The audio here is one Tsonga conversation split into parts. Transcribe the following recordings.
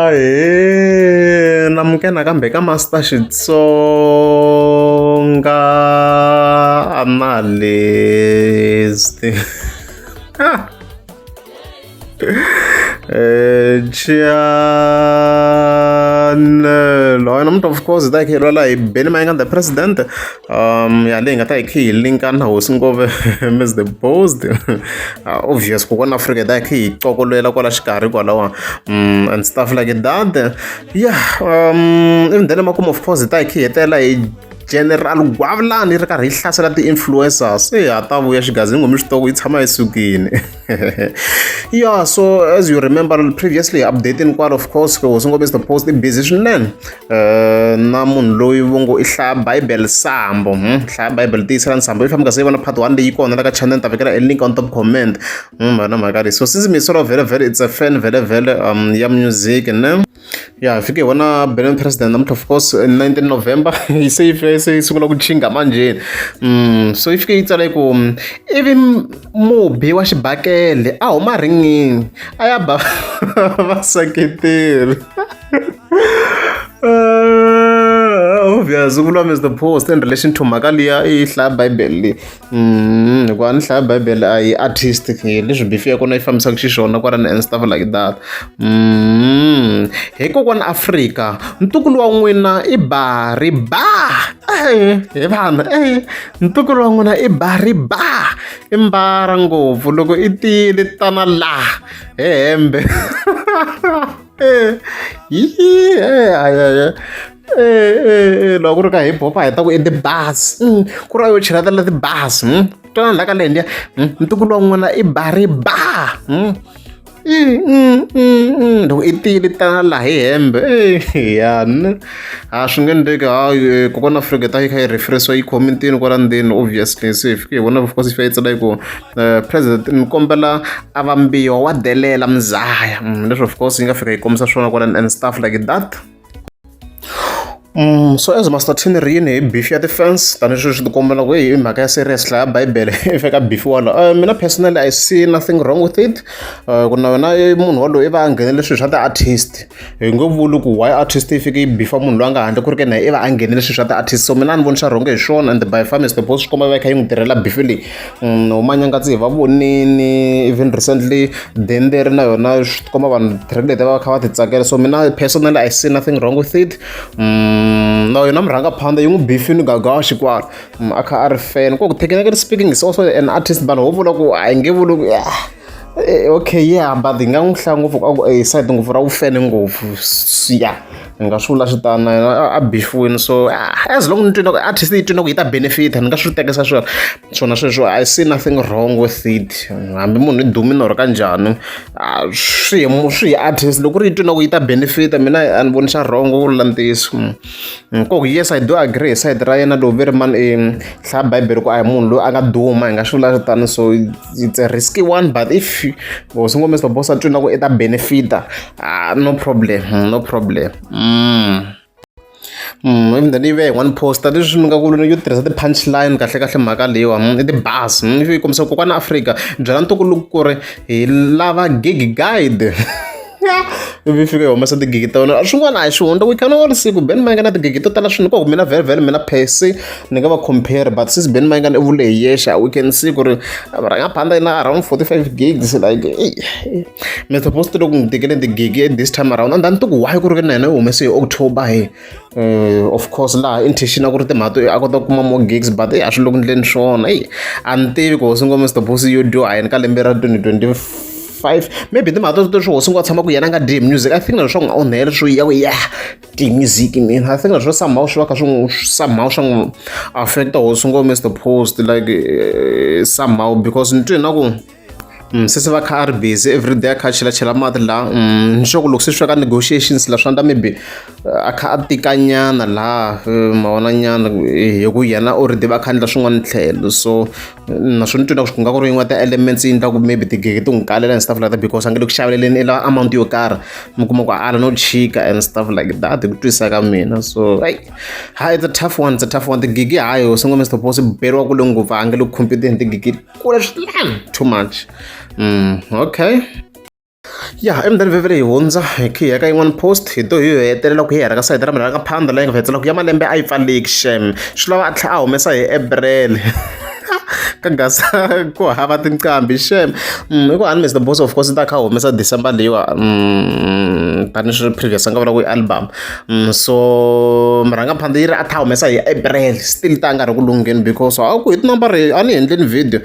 Ahee namukela nakambe ka Master Xitsonga Analyst channel namuntlha of course hi ta hi kha hi lwela hi Benny Mayengani the president ya leyi nga ta hi kha hi linka na hosi Ngove Miss the Post obvious kokwana Afrika hi ta hi kha hi cokolela kwala xikarhi kwalawa and stuff like that yeah even then emakumu of course hi ta hi kha hi hetelela hi General Gwavulani yi ri karhi yi hlasela ti-influencers se ha ta vuya xigazi ngomi switoko yi tshama yi sukile yeah so as you remember previously updating kwala of course hosi Ngome is the post i busy swinene na munhu loyi vo ngo i hlaya bible sambo hlaya bible tiyisela nsambo yi famba se yi vona part 1 leyi kona la ka channel ta vekela e link on top comment mhana mhaka leyi so since mi solo vhele vhele it's a fan vhele vhele ya music ne ya hi fike hi vona Benin president namuntlha of course 19 November yi se yi fike se yi sungula ku chinga manjheni so yi fike yi tsala yi ku ivi mubi wa xibakele a huma ringini a ya ba vaseketeri obvious ku vuriwa Mr Post in relation to mhaka liya i hlaya Bible leyi hikuva ni hlaya Bible a hi artist hi leswi beef ya kona yi fambisaka xiswona kwalano and stuff like that hi kokwana Afrika ntukulu wa n'wina i bari ba hi vanhu ntukulu wa n'wina i bari ba i mbara ngopfu loko i tile tana la he hembe loko ku ri ka hip hop a hi ta ku i ti-bars ku ri a yo cheletela ti-bars twana la ka le ndiya ntukulu wa n'wina i bari ba loko i tiyile tana laha hi hembe ya ne a swi nge endleki hayi kokwana Afrika ta yi kha yi refresh yi khomentini kwala ndzeni obviously se hi fike hi vona of course yi fika yi tsala yi ku President ni kombela a vambiwa wa delela muzaya leswi of course yi nga fika yi kombisa swona kwala and stuff like that. So as Master Tin ri yini hi beef ya ti-fans tanihileswi swi tikombela ku hi mhaka ya serious hlaya bibele i fika beef wala mina personally I see nothing wrong with it ku na wena i munhu waloye i va a nghenele swilo swa ti-artist hi nge vuli ku why artist yi fike yi bifa munhu loyi a nga handle ku ri ke na i va a nghenele swilo swa ti-artist so mina a ni voni xa rhonge hi swona and by far Mr Boss swi komba va yi kha yi n'wi tirhela bifi leyi huma nyangatsi hi va vonini even recently denderi na yona swi tikomba vanhu track leti va kha va ti tsakela so mina personally I see nothing wrong with it na yona murhangaphandha yi n'wi bifini gaga xikwala a kha a ri fan ku technically speaking is also an artist vanhu ho vula ku a hi nge vuli ku okay yeah but hi nga n'wi hlaya ngopfu a ku hi side ngopfu ra vufene ngopfu ya hi nga swi vula swi tano na yena a bifiwini so as long ni twi artist yi twi na ku yi ta benefit ni nga swi tekisa swona swona sweswo I see nothing wrong with it hambi munhu i dumile or kanjhani swi hi swi hi artist loko ri yi twi na ku yi ta benefit mina a ni voni xa wrong ku vula ntiyiso ku yes I do agree hi side ra yena lowu ve ri mani i hlaya bibele ku a hi munhu loyi a nga duma hi nga swi vula swi tano so it's a risky one but if hosi ngome Mr Boss a twi na ku i ta benefita ah, no problem no problem even then yi ve yin'wani poster leswi ni nga ku yo tirhisa ti-punch line kahle kahle mhaka leyiwa i ti-bars yi kombisa kokwana Afrika byela ntukulu ku ri hi lava gig guide ivi fika yi humesa tigigi ta wena swin'wana a hi swihundla we can all see ku Ben Mayengani na tigigi to tala swinene ku mina vhele vhele mina per se ni nga va compare but since Ben Mayengani i vule hi yexe we can see ku ri rhangaphandla yi na around 45 gigs like Mr Post loko n'wi tekeleni tigigi this time around and then ti ku why ku ri na yena yi humese hi October hi of course laha intention a ku ri timhaka to a kota ku kuma more gigs but a swi le ku endleni swona eyi a ni tivi ku hosi ngoma Mr Boss yo dyoha yini ka lembe ra 2025 maybe timhaka to swi hosi ngo tshama ku yena a nga dyi music I think na leswaku nga onhela swo ya ku ya ti music mina I think na swo somehow swi va kha swi n'wi somehow swa n'wi affect hosi ngo Mr Post like somehow because ni twi na ku se se va kha a ri busy everyday a kha a chelachela mati laha ni sure ku loko se swi ka negotiations la swi endla maybe a kha a tikanyana laha ma vona nyana hi ku yena already va kha endla swin'wana tlhelo so naswona ni twi na ku nga ku ri yin'wana ti-elements yi endlaku maybe tigigi ti n'wi kalela and stuff like that because a nge le ku xaveleleni i lava amount yo karhi mi kuma ku ala no chika and stuff like that hi ku twisisa ka mina so hey ha it's a tough one it's a tough one tigigi hayi hosi ngome Mr Boss beriwa kule ngopfu a nge le ku compete-eni tigigi kule swinene too much okay. Ya emudeni vhevhele hi hundza hi khe hi ya ka yin'wana post hi to hi yo hetelela ku hi hera ka sayiti ra mina ra ka phanda leyi nga hetelela ku ya malembe a yi pfaleki shem swi lava a tlhela a humesa hi April ka gasa ku hava tinqambi shem i ku hani Mr Boss of course i ta kha a humesa December leyiwa tanihi swi previous a nga vula ku i album so murhangaphandle yi ri a tlha a humesa hi April still ta nga ri ku lungheni because a ku hi tinambara a ni endleni video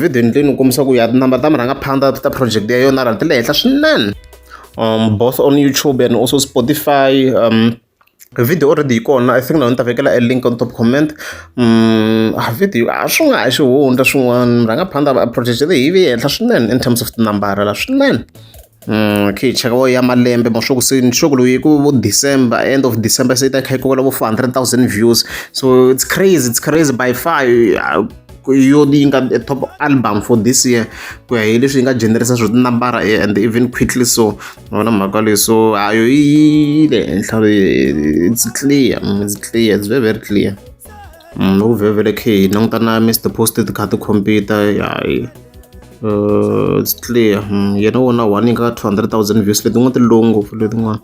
video endleni ku kombisa ku ya tinambara ta murhangaphandle ta project ya yona ra ti le henhla swinene both on YouTube and also Spotify video already yi kona I think na ni ta vekela a link on top comment a video a swi nga ha xihundla swin'wana murhangaphandle project leyi yi ve henhla swinene in terms of tinambara la swinene okay cheka wo ya malembe ma swa ku se ni sure ku loyi ku vo December end of December se yi ta kha yi kokela vo 400,000 views so it's crazy, it's crazy by far yo yi nga top album for this year ku ya hi leswi yi nga generisa swo tinambara and even quickly so vona mhaka leyi so hayo yi le henhla it's clear, it's clear, it's very very clear. Loko vhele khe hi languta na Mr Post ti kha ti compete ya it's clear yena wona one yi nga 200,000 views letin'wana ti low ngopfu letin'wana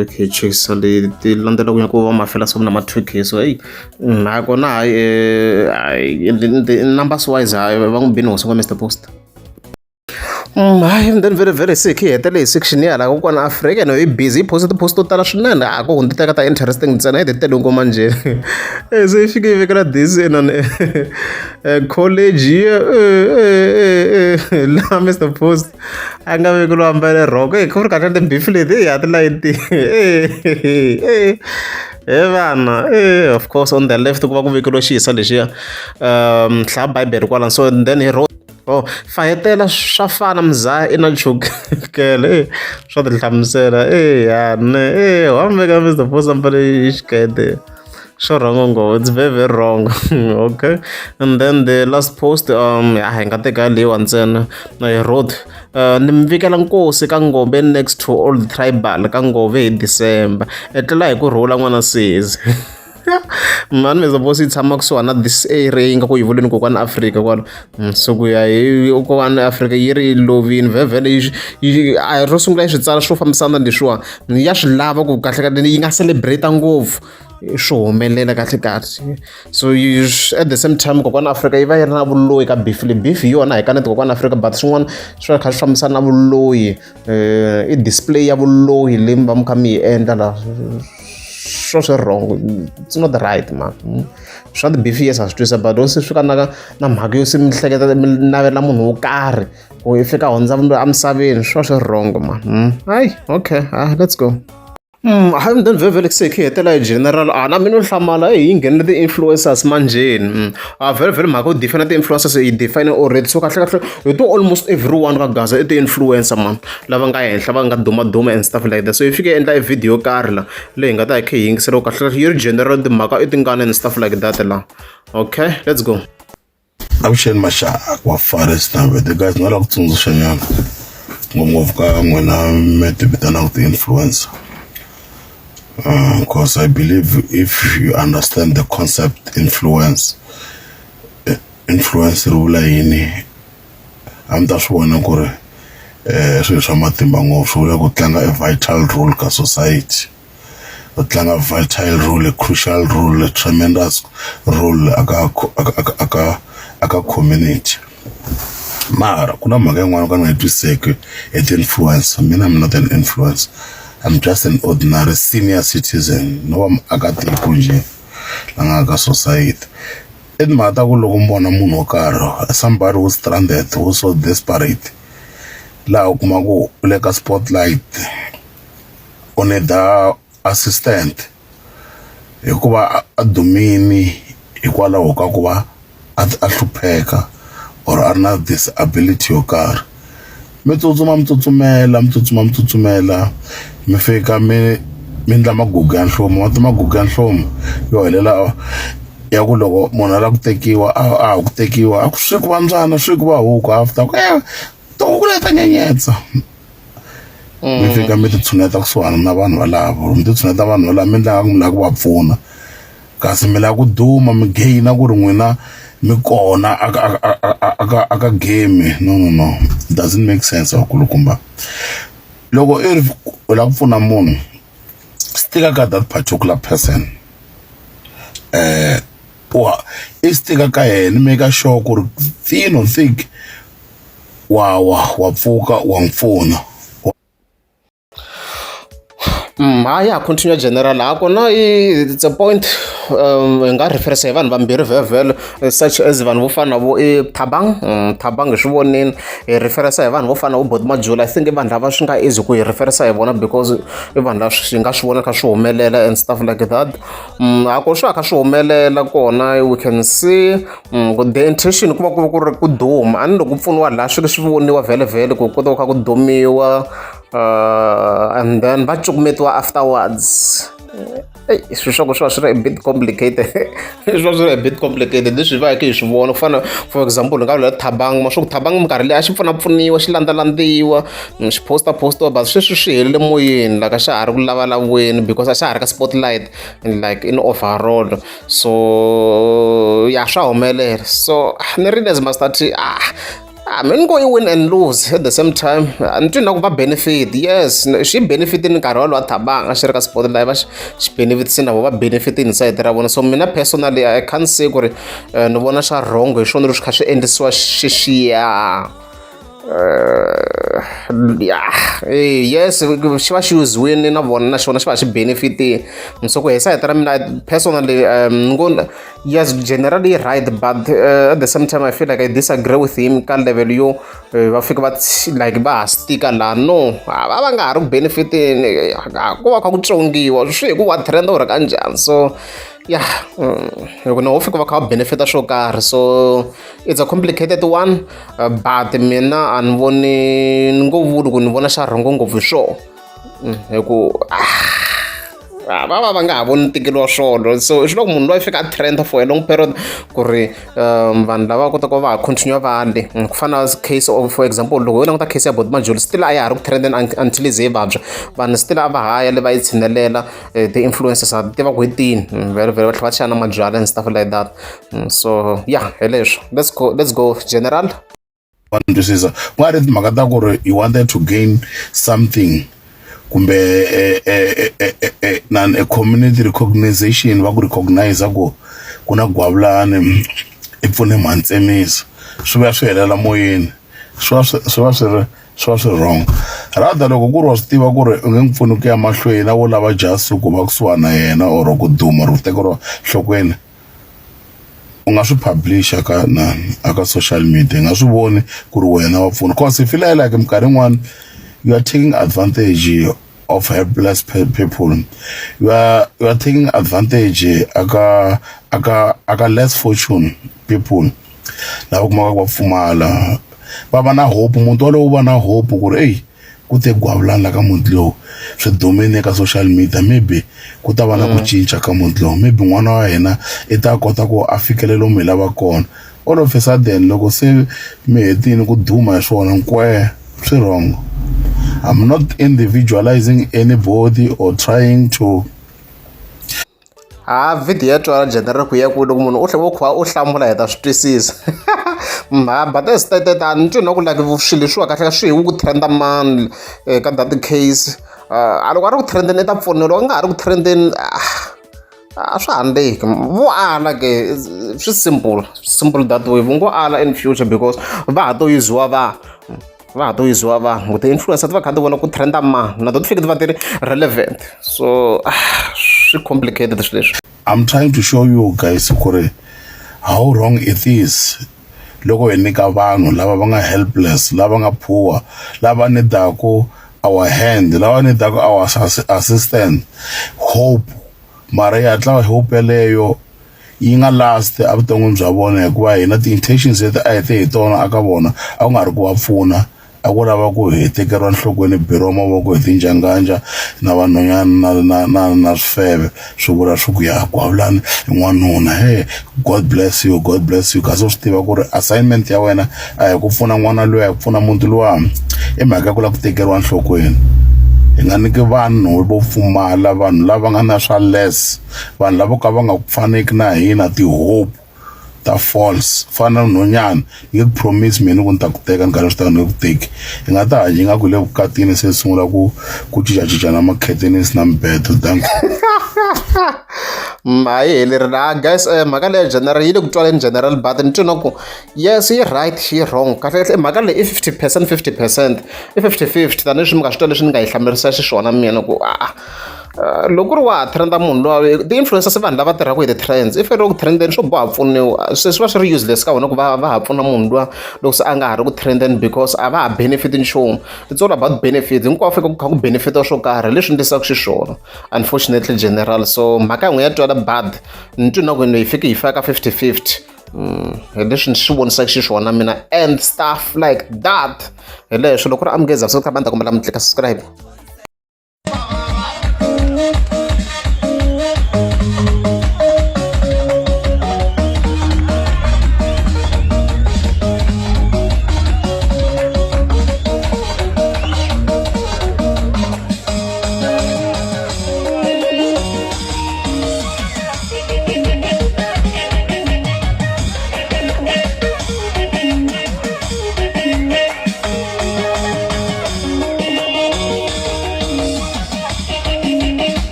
okay chekisa leti landzelaka ya ku va mafela so na ma 2K so hey ha kona hayi numbers wise hayi va n'wi bini hosi nga Mr Post. Hayi then very very se hi hetele hi section ya hala kokwana Afrika no yi busy yi post ti-post to tala swinene a ku hundzi teka ta interesting ntsena yi ti tele ngoma njhe se yi fike yi vekela this inani college laha Mr Post a nga vekeliwa ambale rhoko hi ku ri kahle ti-beef leti ya ti layiti he vana of course on the left ku va ku vekeliwa xihisa lexiya hlaya bibele kwalano so and then hi oh fahetela swa fana muzaya i na chukele swa ti hlamusela ya ne wa mi veka Mr Post ambale xikete swo wrong ngopfu it's very very wrong okay and then the last post ya hi nga teka leyiwa ntsena hi road ni mi vikela nkosi ka Ngove next to old tribal ka Ngove hi December etlela hi ku rhula n'wana sesi mani Mr Post yi tshama kusuhana na this area yi nga ku yi vuleni kokwana Afrika kwala so ku ya hi kokwana Afrika yi ri lovini vhevhele yi a hi ro sungula yi swi tsala swo fambisana leswiwa ya swi lava ku kahle kahle yi nga celebrate ngopfu swo humelela kahle kahle so at the same time kokwana Afrika yi va yi ri na vuloyi ka beef leyi beef hi yona hi kaneti kokwana Afrika but swin'wana swi va kha swi fambisana na vuloyi i display ya vuloyi leyi mi va mi kha mi yi endla la swo swi wrong it's not right man swa ti-beef yes ha swi twisa but loko se swi fika na na mhaka yo se mi hleketa mi navela munhu wo karhi ku i fika hundza emisaveni swi va swi wrong man hayi okay ah let's go. Hayi then vhele se hi hetela hi general a na mina no hlamala yi nghenele ti-influencers manjheni a vhele vhele mhaka yo define ti-influencers yi define already so kahle kahle hi to almost everyone ka Gaza i ti-influencer man lava nga henhla va nga dumaduma and stuff like that so yi fike endla e video yo karhi la leyi hi nga ta hi kha hi yingisela kahle kahle yi ri general timhaka i tingana and stuff like that la okay let's go. Avuxeni maxaka wa Fares na Vete guys ni lava ku tsundzuxa nyana ngopfungopfu ka n'wina mi ti vitanaka ti-influencer because I believe if you understand the concept influence influence ri vula yini a mi ta swi vona ku ri swilo swa matimba ngopfu swi vula ku tlanga a vital role ka society. U tlanga vital role, a crucial role, a tremendous role aka aka aka aka community. Mara ku na mhaka yin'wana ka ni nga yi twisiseki hi ti-influencer mina I'm not an influencer I'm just an ordinary senior citizen no va muakatiko njhe la nga ka society. I timhaka ta ku loko mi vona munhu wo karhi somebody who stranded who so desperate laha u kuma ku u le ka spotlight u need-a assistant hikuva a dumini hikwalaho ka ku va a hlupheka or a ri na disability yo karhi mi tsutsuma mi tsutsumela mi tsutsuma mi tsutsumela mi fika mi mi endla magugu ya nhlomu ma tiva magugu ya nhlomu yo helela ya ku loko munhu a lava ku tekiwa a ha ku tekiwa a ku swi ku va mbyana swi ku va huku after ku tihuku leti ta nyenyetsa. Mi fika mi ti tshuneta kusuhani na vanhu valavo mi ti tshuneta vanhu valavo mi endla nga ku mi lava ku va pfuna kasi mi lava ku duma mi gain-a ku ri n'wina mi kona a ka a ka a ka a ka game no no no. Doesn't make sense vakulukumba. Loko i ri u lava ku pfuna munhu swi tika ka that particular person wa i swi tika ka yena make sure ku ri thin or thick wa wa wa pfuka wa n'wi pfuna. Ha ya continue general ha kona i it's a point hi nga reference hi vanhu vambirhi vhevhele such as vanhu vo fana na vo i Thabang Thabang hi swi vonini hi reference hi vanhu vo fana na vo Boti Majula. I think i vanhu lava swi nga easy ku hi reference hi vona because i vanhu lava swi nga swi vona kha swi humelela and stuff like that. Ha ko swi va kha swi humelela kona we can see the intention ku va ku ku ri ku duma a ni loko ku pfuniwa laha swi swi voniwa vhele vhele ku kota ku kha ku dumiwa and then va cukumetiwa afterwards. Eyi swilo swa ku swi va swi ri a bit complicated, swi va swi ri a bit complicated leswi hi va hi swi vona ku fana for example hi nga vula Thabang ma swa ku Thabang minkarhi leyi a xi pfunapfuniwa xi landzalandziwa xi posta postiwa but sweswi swi helele moyeni like a xa ha ri ku lavalaviweni because a xa ha ri ka spotlight like in overall. So ya swa humelela so ni ri as Master T ah mi ni ngo i win and lose at the same time. A ni twi na ku va benefit yes xi benefitini nkarhi wolowo Thabang a xi ri ka spotlight va xi benefit na vo va benefitini sayiti ra vona. So mina personally I can't say ku ri ni vona xa wrong hi swona leswi kha swi endlisiwa xexxiya. Ya yes xi va xi yuziwini na vona na xona xi va xi benefitini so ku hi sayiti ra mina personally ni ngo yes generally right but at the same time I feel like I disagree with him ka level yo va fika va like va ha stika laha no va va nga ha ri ku benefitini ku va kha ku tsongiwa swi hi ku wa trend or ka njhani. So yeah loko na ho fika va kha va benefita swo karhi so it's a complicated one but mina a ni voni ni ngo vuli ku ni vona xa rhongo ngopfu hi swona hi ku va va va nga ha voni ntikelo wa swona. So swi loko munhu loyi fika a trend for a long period ku ri vanhu lava kota ku va ha continue va le ku fana na case of for example loko ho languta case ya Boti Majuli still a ya ha ri ku trendeni until ze yi vabya vanhu still a va ha ya le va yi tshinelela ti-influencers ha tiva ku hi tini vhele vhele va tlhela va chaya na mabyalwa and stuff like that. So yeah hi leswo let's go, let's go general. Wa ni twisisa ku nga ri timhaka ta ku ri you wanted to gain something kumbe na a community recognition va ku recognize ku ku na gwavulani i pfune mhantsemisa swi vuya swi helela moyeni swi va swi swi va swi ri swi va swi wrong. Rather loko ku ri wa swi tiva ku ri u nge n'wi pfuni ku ya mahlweni a wo lava just ku va kusuhani na yena or ku duma or ku tekeriwa nhlokweni u nga swi publish-a ka nani a ka social media hi nga swi voni ku ri wena wa pfuna cause hi feel like minkarhi yin'wani you are taking advantage of helpless people you are taking advantage aka aka aka less fortune people lava kumaka va pfumala va va na hope muti wolowo wu va na hope ku ri eyi ku te gwavulani la ka muti lowu swi dumile eka social media maybe ku ta va na ku cinca ka muti lowu maybe n'wana wa hina i ta kota ku a fikelela lomu hi lavaka kona all of a sudden loko se mi hetini ku duma hi swona nkwee swi wrong. I'm not individualizing anybody or trying to Ha video ya twala general ku ya ku loko munhu u tlhe u kha u hlamula hi ta swi twisisa ha but as stated a ni twi na ku like swilo leswiwa kahle ka swi hi ku trenda mani ka that case a loko a ri ku trendeni i ta pfuniwa loko a nga ha ri ku trendeni a swa ha ndleki vo ala ke swi simple simple that way vo ngo ala in future because va ha to yuziwa vanhu va ha to yuziwa vanhu ti-influencer ti va kha ti vona ku trenda mani na to ti fike ti va ti ri relevant so swi complicated swilo leswi. I'm trying to show you guys ku ri how wrong it is loko hi nyika vanhu lava va nga helpless lava nga poor lava needaku our hand lava needaku our assistance hope mara yi hatla hope yeleyo yi nga last evuton'wini bya vona hikuva hina ti-intentions leti a hi te hi tona aka vona a ku nga ri ku va pfuna a ku lava ku hi tekeriwa nhlokweni beriwa mavoko hi tinjanganja na vanhwanyana na na na na swifeve swi vula swi ku ya gwavulani i n'wanuna he god bless you god bless you kasi u swi tiva ku ri assignment ya wena a hi ku pfuna n'wana luya hi ku pfuna muti luwa i mhaka ya ku lava ku tekeriwa nhlokweni hi nga nyiki vanhu vo pfumala vanhu lava nga na swa less vanhu lavo ka va nga faneki na hina ti-hope. Ta false fana na nhonyana ni nge ku promise mina ku ni ta ku teka ni karhi swi ta ni nge ku teki hi nga ta hanya ingaku hi le vukatini se sungula ku ku cincacinca na makhetenisi na mibedo danko. A yi heleri laha guys. Mhaka leya general yi le ku twaleni general, but ni twi na ku yes, yi right, yi wrong. Kahle kahle mhaka leyi i 50%, 50%, i 50-50, tanihileswi mi nga swi twa leswi ni nga yi hlamarisa xiswona mina ku a loko ku ri wa ha trenda munhu luwa, ti-influencers i vanhu lava tirhaka hi ti-trends. If i ri ku trendeni, swo boha pfuniwa. Se swi va swi ri useless ka vona ku va va ha pfuna munhu luwa loko se a nga ha ri ku trendeni, because a va ha benefit nchumu. It's all about benefits. Hinkwavo fika ku kha ku benefita swo karhi leswi endlisaka xiswona, unfortunately, general. So mhaka yin'we ya twala, but ni twi na ku hi fike hi fika ka 50-50 hi leswi ni swi vonisaka xiswona mina and stuff like that. Hi leswo loko ku ri amukeza so kha va ni ta kombela mi tlika subscribe.